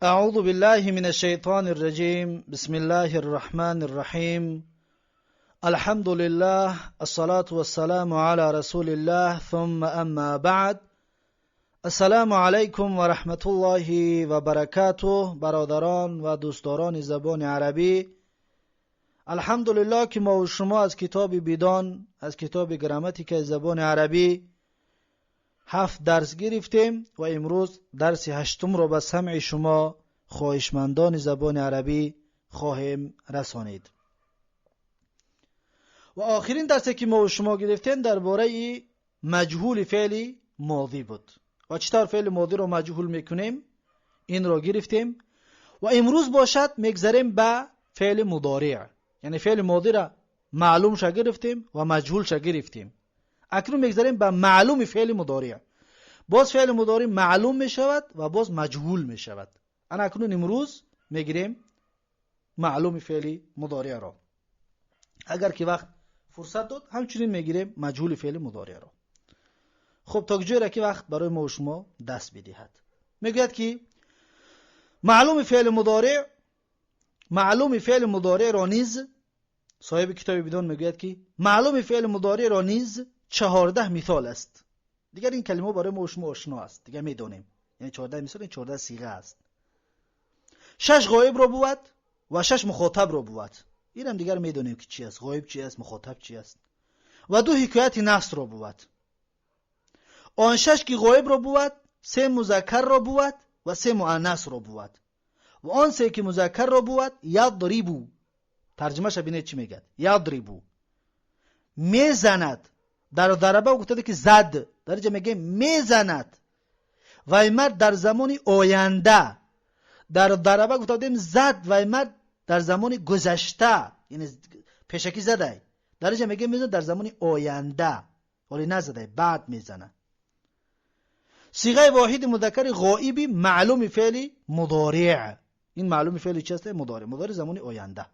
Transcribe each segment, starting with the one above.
أعوذ بالله من الشيطان الرجيم. بسم الله الرحمن الرحيم. الحمد لله، الصلاة والسلام على رسول الله، ثم أما بعد. السلام علیکم و رحمت الله و برکاته. برادران و دوستداران زبان عربی، الحمدلله که ما و شما از کتاب بیدان، از کتاب گراماتیک زبان عربی هفت درس گرفتیم و امروز درس هشتم را به سمع شما خواهشمندان زبان عربی خواهیم رسانید. و آخرین درسی که ما و شما گرفتیم درباره مجهول فعل ماضی بود و چطور فعل ماضی را مجهول میکنیم، این را گرفتیم. و امروز باشد میگذریم به فعل مضارع، یعنی فعل ماضی را معلوم شه گرفتیم و مجهول شه گرفتیم. اکنون میگذریم به معلوم فعل مضارع. باز فعل مضارع معلوم میشود و باز مجهول میشود. انا اکنون امروز میگیریم معلوم فعل مضارع را. اگر که وقت فرصت داد، همچنین میگیریم مجهول فعل مضارع را. خب، تا جایی که وقت برای ما و شما دست بدهد. میگوید که معلوم فعل مضارع، معلوم فعل مضارع را نیز، صاحب کتاب بدون میگوید که معلوم فعل مضارع را نیز 14 مثال است. دیگر این کلمه برای ما و شما آشنا است، دیگه میدونیم. یعنی 14 مثال، این 14 صیغه است. شش غایب را بود و شش مخاطب را بود. اینم دیگر میدونیم که چی است غایب، چی است مخاطب، چی است. و دو حکایت نفس را بود. آن شش که غایب را بود، سه مذکر را بود و سه مؤنث را بود. و آن سه که مذکر را بود، یضربو. ترجمه ببینید چی میگه: یضربو، میزند. در ضربه گفته که زد، در اینجا میگه میزند وای مرد در زمان آینده. در ضربه گفته بودیم زد وای مرد در زمان گذشته، یعنی پیشکی زده. در اینجا میگه میزنه در زمان آینده، ولی نزده، بعد میزنه. صیغه واحد مذکر غائبی معلوم فعل مضارع. این معلوم فعل چی است؟ مضارع. مضارع زمان آینده.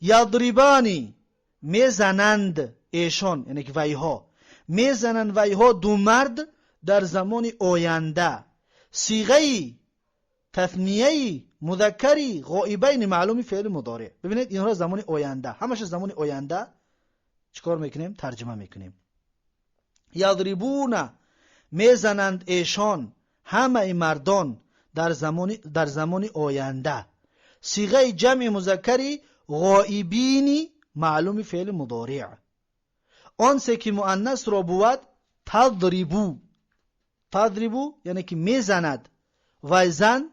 یضربانی، میزنند ایشان، یعنی که ویها میزنند، ویها دو مرد در زمان آینده. صیغه تثنیه مذکری غائبین معلوم فعل مضارع. ببینید، اینها زمان آینده، همش زمان آینده چیکار میکنیم؟ ترجمه میکنیم. یضربون، میزنند ایشان، همه مردان در زمان آینده. صیغه جمع مذکری غائبین معلوم فعل مضارع. آن سه که مؤنث را بود، تضربو. تضربو یعنی که میزند و زن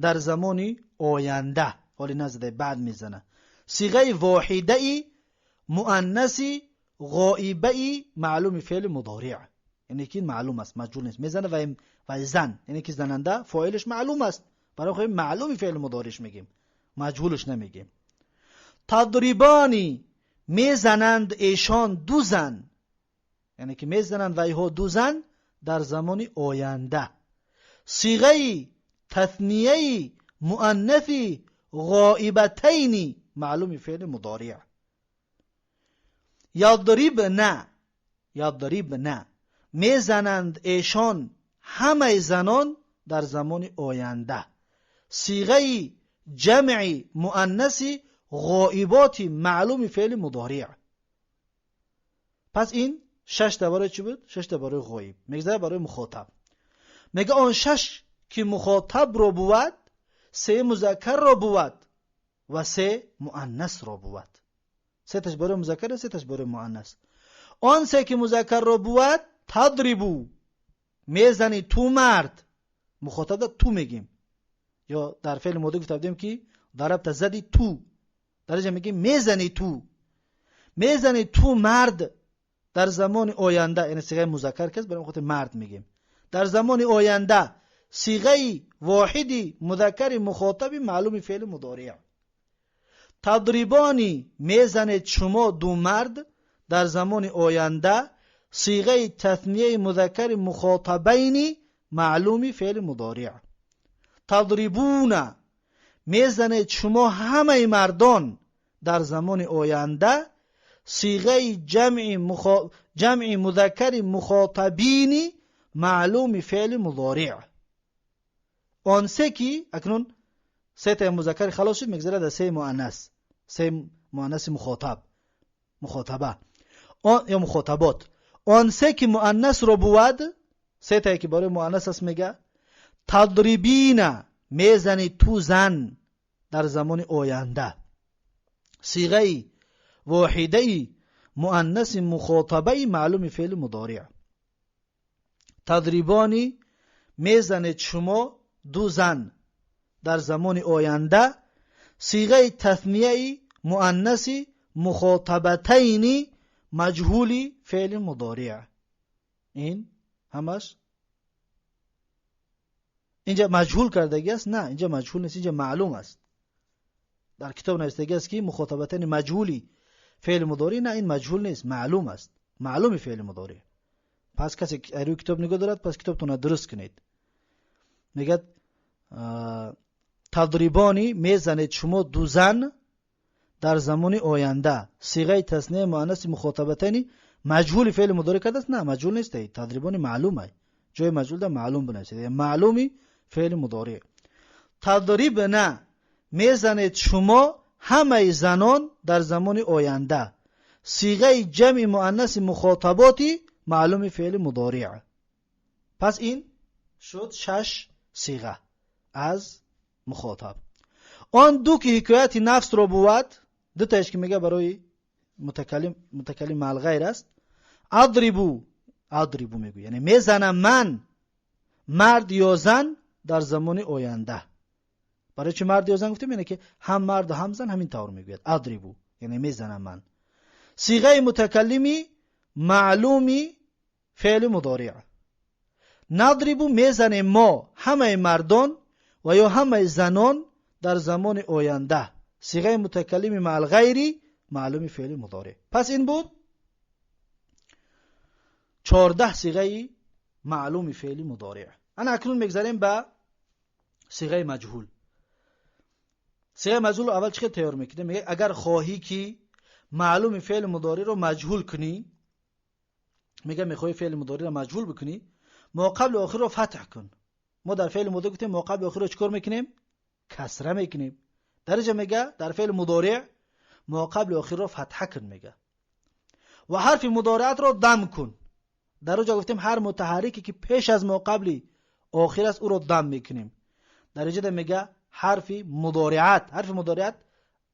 در زمان آینده، حالی نزده، بعد میزنه. صیغه واحده مؤنث غائبه معلوم فعل مضارع، یعنی که معلوم است، مجهول نیست. میزنه و زن، یعنی که زننده فاعلش معلوم است، برای خود معلوم فعل مضارعش میگیم، مجهولش نمیگیم. تضربانی، میزنند ایشان دو زن، یعنی که میزنند ویها دو زن در زمان آینده. صیغه تثنیه مؤنث غائبتین معلوم فعل مضارع. یضربن، یضربن، میزنند ایشان همه زنان در زمان آینده. صیغه جمع مؤنث غائبات معلوم فعل مضارع. پس این شش تا برای چی بود؟ شش تا برای غایب. میگذره برای مخاطب. میگه آن شش که مخاطب رو بود، سه مذکر رو بود و سه مؤنث رو بود. سه تاش برای مذکر، سه تاش برای مؤنث. آن سه که مذکر رو بود، تضربو، میزنی تو مرد. مخاطب تو میگیم، یا در فعل ماضی گفته بودیم که ضربت، زدی تو. در اینجا میگیم میزنی تو، میزنی تو مرد در زمان آینده، یعنی صیغه مذکر کس، برای خاطر مرد میگیم. در زمان آینده، صیغه واحدی مذکر مخاطب معلوم فعل مضارع. تضربانی، میزنید شما دو مرد در زمان آینده. صیغه تثنیه مذکر مخاطبین معلوم فعل مضارع. تضربون، میزنید شما همه مردان در زمان آینده. صیغه جمع مذکر مخاطبین معلوم فعل مضارع. Он се ки акнун се таи музаккар халос шуд, мегзарад дар се муаннас, се муаннаси мухотаб, мухотаба он ё мухотабот. Он се ки муаннасро бувад, се тае ки барои муаннас аст, мега тадрибина, мезани ту зан дар замони оянда. Сиғаи воҳидаи муаннаси мухотабаи маълуми феъли мудориъ. Тадрибони, мезанед шумо ду зан дар замони оянда. Сиғаи таснияи муаннаси мухотабатайни маҷҳули феъли мудориъ. Ин ҳамаш инҷа маҷҳул кардагӣ аст? На, инҷа маҷҳул нест, инҷа маълум аст. Дар китоб навиштагӣ аст, ки мухотабатайни маҷҳули феъли мудориъ. На, ин маҷҳул нест, маълум аст, маълуми феъли мудориъ. Пас касе рӯи китоб нигоҳ дорад, пас китобтонро дуруст кунед. Мегӯяд тадрибони, мезанед шумо ду зан дар замони оянда. Сиғаи таснияи муаннаси мухотабатайни маҷҳули феъли мудориъ кардааст? На, маҷҳул нест, тадрибони маълум ай. Ҷои маҷҳул да маълум бинависед, маълуми феъли мудориъ. Тадрибна, мезанед шумо ҳамаи занон дар замони оянда. Сиғаи ҷамъи муаннаси мухотаботи маълуми феъли мудориъ. Пас ин шуд шаш сиға аз мухотаб. Он ду ки ҳикояти нафсро бувад, дутаеш ки мега барои мутакаллим, мутакаллим маъал ғайр аст. Адрибу, адрибу мегӯяд, яъне мезанам ман мард ё зан дар замони оянда. Барои чи мард ё зан гуфтем? Яъне ки ҳам марду ҳам зан ҳамин тавр мегӯяд. Адрибу, яъне мезанам ман. Сиғаи мутакаллими маълуми феъли мудориъ. Надрибу, мезанем мо ҳамаи мардон ва ё ҳамаи занон дар замони оянда. Сиғаи мутакаллими маъал ғайри маълуми феъли мудориъ. Пас ин буд 14 сиғаи маълуми феъли мудориъ. Ана акнун мегзарем ба сиғаи маҷҳул. Сиғаи маҷҳул аввал чӣ хел тайёр мекунем? Мега агар хоҳӣ ки маълуми феъли мудориъро маҷҳул кунӣ, мега мехоҳӣ феъли мудориъро маҷҳул бикунӣ, моқабли охирро фатҳ кун. Мо дар феъли мудориъ гуфтем, моқабли охирро чӣ кор мекунем? Касра мекунем. Дар инҷа мега дар феъли мудориъ моқабли охирро фатҳа кун, мега, ва ҳарфи мудориатро дам кун. Дар оҷа гуфтем, ҳар мутаҳаррике ки пеш аз моқабли охир аст, ӯро дам мекунем. Дар инҷа мега ҳарфи мудориат, ҳарфи мудориат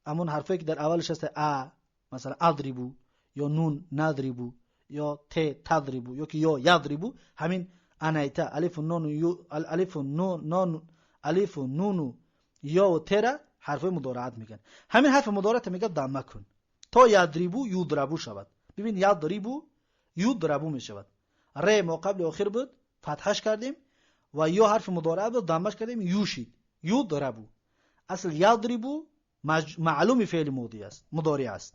ҳамон ҳарфое ки дар аввалаш аст, а масалан адрибу, ё нун надрибу, ё т тадрибу, ё ки ё ядрибу, ҳамин анайта алифу нону ю, алифу нон, алифу нуну ё тера ҳарфҳои мудораат мегӯянд. Ҳамин ҳарфи мудораата мегӯяд дамма кун, то ядрибу юдрабу шавад. Бибин, ядрибу юдрабу мешавад. Ре моқабли охир буд, фатҳаш кардем, ва ё ҳарфи мудораат буд, даммаш кардем, ю шид, юдрабу. Асл ядрибу маълуми феъли моди аст, мудориъ аст,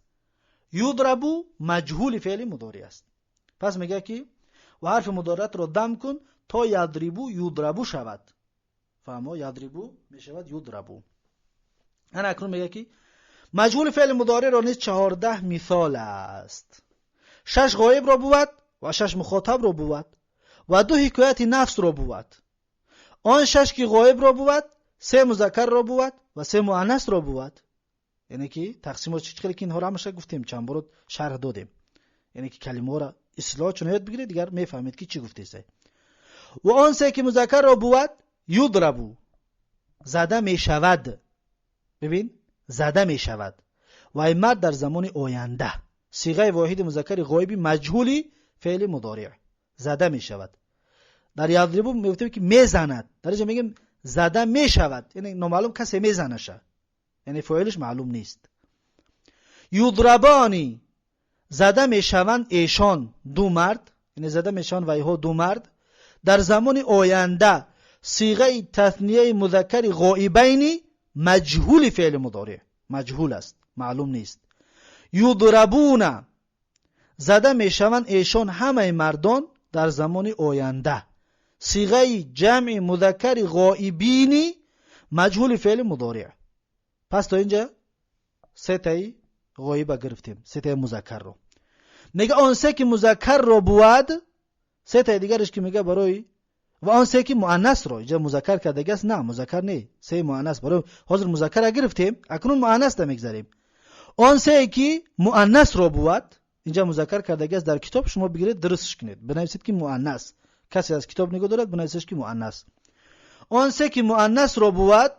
юдрабу маҷҳули феъли мудориъ аст. Пас мегӯяд ки ва ҳарфи мудораатро дам кун, то ядрибу юдрабу шавад. Фаҳмо, ядрибу мешавад юдрабу. Ана акнун мегӯяд ки маҷҳули феъли мудориъро низ 14 мисол аст. Шаш ғоибро бувад ва шаш мухотабро бувад ва ду ҳикояти нафсро бувад. Он шаш ки ғоибро бувад, се музаккарро бувад ва се муаннасро бувад. Яъне ки тақсимот чӣ хеле ки инҳоро ҳамаша гуфтем, чанд боро шарҳ додем. Яъне ки калимаҳоро истилоҳ чун ёд бигиред, дигар мефаҳмед ки чӣ гуфтеса. Ва он се ки музаккарро бувад, юдрабу, зада мешавад. Бибин, зада мешавад ва ин мард дар замони оянда. Сиғаи воҳиди музаккари ғоиби маҷҳули феъли мудориъ. Зада мешавад. Дар ядрибу мегуфтем ки мезанад, дар инҷа мегӯем зада мешавад, яъне номаълум касе мезанаша, яъне фоилиш маълум нест. Юдрабони, зада мешаванд эшон ду мард, яъне зада мешаванд вайҳо ду мард дар замони оянда. Сиғаи таснияи музаккари ғоибайни маҷҳули феъли мудориъ. Маҷҳул аст, маълум нест. Юдрабуна, зада мешаванд эшон ҳамаи мардон дар замони оянда. Сиғаи ҷамъи музаккари ғоибини маҷҳули феъли мудориъ. Пас то инҷа сетаи ғоиба гирифтем, сетаи музаккарро. Мега он се ки музаккарро бувад, сетаи дигараш ки мега барои Ва он се ки муаннасро инҷа музаккар кардагӣ аст, на, музаккар не, се муаннас. Барои ҳозир музаккара гирифтем, акнун муаннасда мегзарем. Он сее ки муаннасро бувад, инҷа музаккар кардагӣ аст дар китоб, шумо бигиред, дурустш кунед, бинависед ки муаннас. Касе аз китоб нигоҳ дорад, бинависеш ки муаннас. Он се ки муаннасро бувад,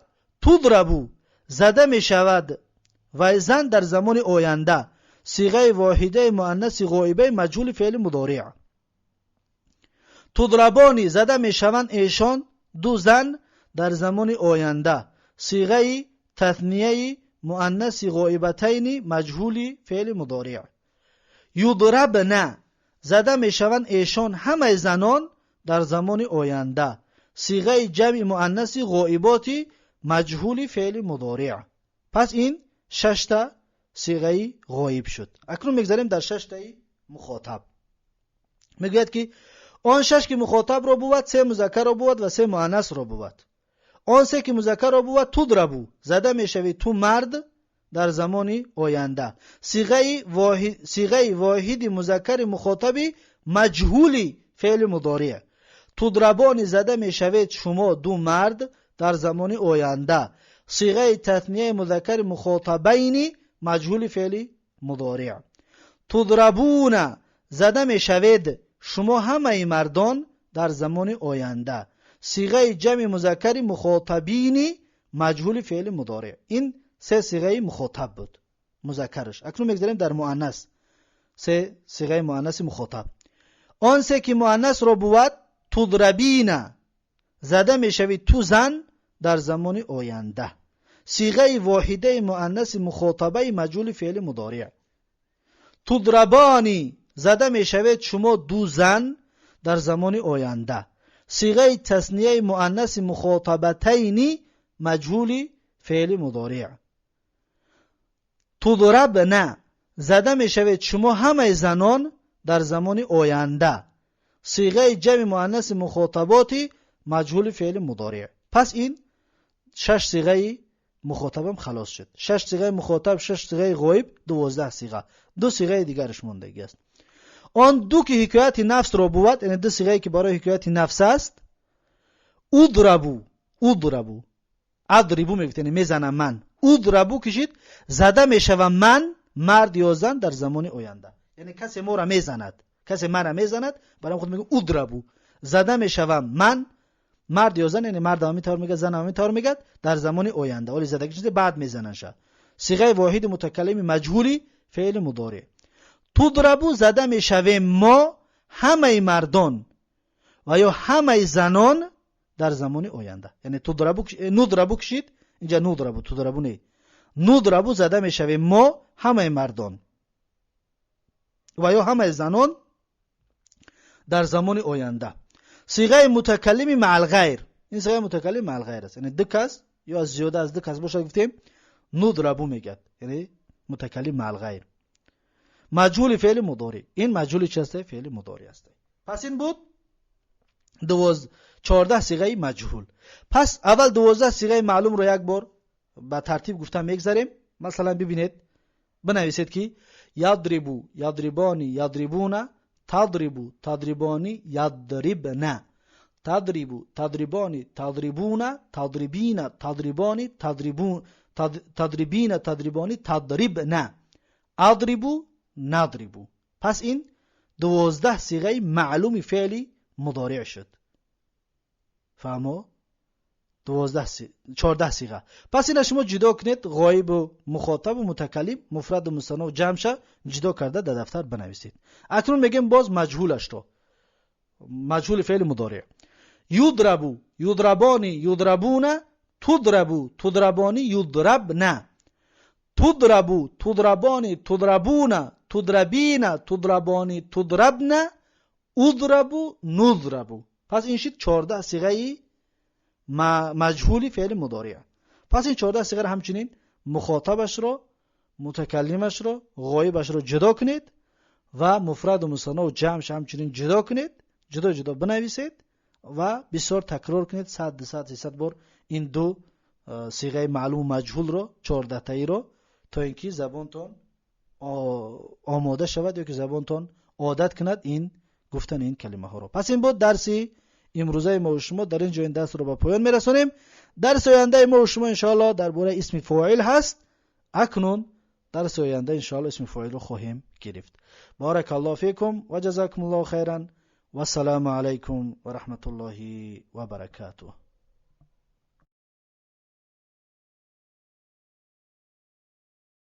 تضرب зада мешавад вай зан дар замони оянда, сиғаи воҳидаи муаннаси ғоибаи маҷҳули феъли мудориъ. تضربان зада мешаванд эшон ду зан дар замони оянда, сиғаи таснияи муаннаси ғоибатайни маҷҳули феъли мудориъ. يضربن зада мешаванд эшон ҳамаи занон дар замони оянда, сиғаи ҷамъи муаннаси ғоиботи маҷҳули феъли мудориъ. Пас ин шашта сиғаи ғоиб шуд. Акнун мегзарем дар шаштаи мухотаб. Мегӯяд ки он шаш ки мухотабро бувад, се музаккарро бувад ва се муаннасро бувад. Он се ки музаккарро бувад, تضرب зада мешавӣ ту мард дар замони оянда, сиғаи воҳиди музаккари мухотаби маҷҳули феъли мудориъ. تضربان зада мешавед шумо ду мард дар замони оянда, сиғаи таснияи музаккари мухотабайни маҷҳули феъли мудориъ. تضربون зада мешавед шумо ҳамаи мардон дар замони оянда, сиғаи ҷамъи музаккари мухотабини маҷҳули феъли мудориъ. Ин се сиғаи мухотаб буд музаккараш. Акнун мегзарем дар муаннас, се сиғаи муаннаси мухотаб. Он се ки муаннасро бувад, تضربين зада мешавӣ ту зан дар замони оянда, сиғаи воҳидаи муаннаси мухотабаи маҷҳули феъли мудориъ. تضربان зада мешавед шумо ду зан дар замони оянда, сиғаи таснияи муаннаси мухотабатайни маҷҳули феъли мудориъ. تضربن зада мешавед шумо ҳамаи занон дар замони оянда, сиғаи ҷамъи муаннаси мухотаботи маҷҳули феъли мудориъ. Пас ин шаш сиғаи мухотабам халос шуд. Шаш сиғаи мухотаб, шаш сиғаи ғоиб, 12 сиға. Ду сиғаи дигараш мондагӣ аст. Он ду ки ҳикояти нафсро бувад, яъне ду сиғае ки барои ҳикояти нафс аст, أضرب أضرب أضرب мегуфт, яъне мезанам ман. أضرب кишид, зада мешавам ман, мард ё зан, дар замони оянда, яъне касе моро мезанад, касе мара мезанад, барои худ мегӯ أضرب зада мешавам ман, мард ё зан, яъне мардам ҳамин тавр мегӯяд, занам ҳамин тавр мегӯяд дар замони оянда. Оли задагӣ чизе баъд мезананша. Сиғаи воҳиди мутакаллими маҷҳули феъли мудориъ. تضرب зада мешавем мо ҳамаи мардон ва ё ҳамаи занон дар замони оянда, яъне تضرب نضرب кишид инҷа نضرب تضرب не, نضرب зада мешавем мо ҳамаи мардон ва ё ҳамаи занон дар замони оянда, сиғаи мутакаллими مع الغير. Ин сиғаи мутакаллими مع الغير аст, яъне ду кас ё аз зиёда аз ду кас бошад, гуфтем, نضرب мегӯяд, яъне мутакаллим مع الغير маҷҳули феъли мудориъ. Ин маҷҳули чи аст? Феъли мудориъ аст. Пас ин буд 14 сиғаи маҷҳул. Пас аввал 12 сиғаи маълумро як бор ба тартиб гуфта мегзарем. Масалан, бибинед, бинависед ки يضرب يضربان يضربون تضرب تضربان يضربن تضرب تضربان تضربون تضربين تضربان تضربون تضربين تضربان تضربن أضرب نضرب. Пас ин 12 сиғаи маълуми феъли мудориъ шуд. Фаҳмо? 14 сиға. Пас ина шумо ҷудо кунед: ғоибу мухотабу мутакаллим, муфраду мусанно, ҷамъша ҷудо карда дар дафтар бинависед. Акнун мегӯем боз маҷҳулашро, маҷҳули феъли мудориъ. يضرب يضربان يضربون تضرب تضربان يضربن تضرب تضربان تضربون تضربين تضربان تضربن أضرب نضرب. Пас ин шид 14 сиғаи маҷҳули феъли мудориъ. Пас ин 14 сиғаро ҳамчунин мухотабашро, мутакаллимашро, ғоибашро ҷудо кунед ва муфраду мусаннову ҷамъш ҳамчунин ҷудо кунед, ҷудо ҷудо бинависед ва бисёр такрор кунед, 100, 200, 300 бор ин ду сиғаи маълуму маҷҳулро, 14-таиро, то ин ки забонтон омода шавад ё ки забонтон одат кунад ин гуфтани ин калимаҳоро. Пас ин буд дарси. Имрӯзаи мо шумо дар ин ҷо ин дарсро ба поён мерасонем. Дарси ояндаи мо шумо иншоалло дар бораи исми фоил ҳаст. Акнун дарси оянда иншоалло исми фоилро хоҳем гирифт. Барак Аллоҳ фикум ва ҷазакум Аллоҳу хайран. Вассалому алайкум ва раҳматуллоҳи ва баракатуҳ.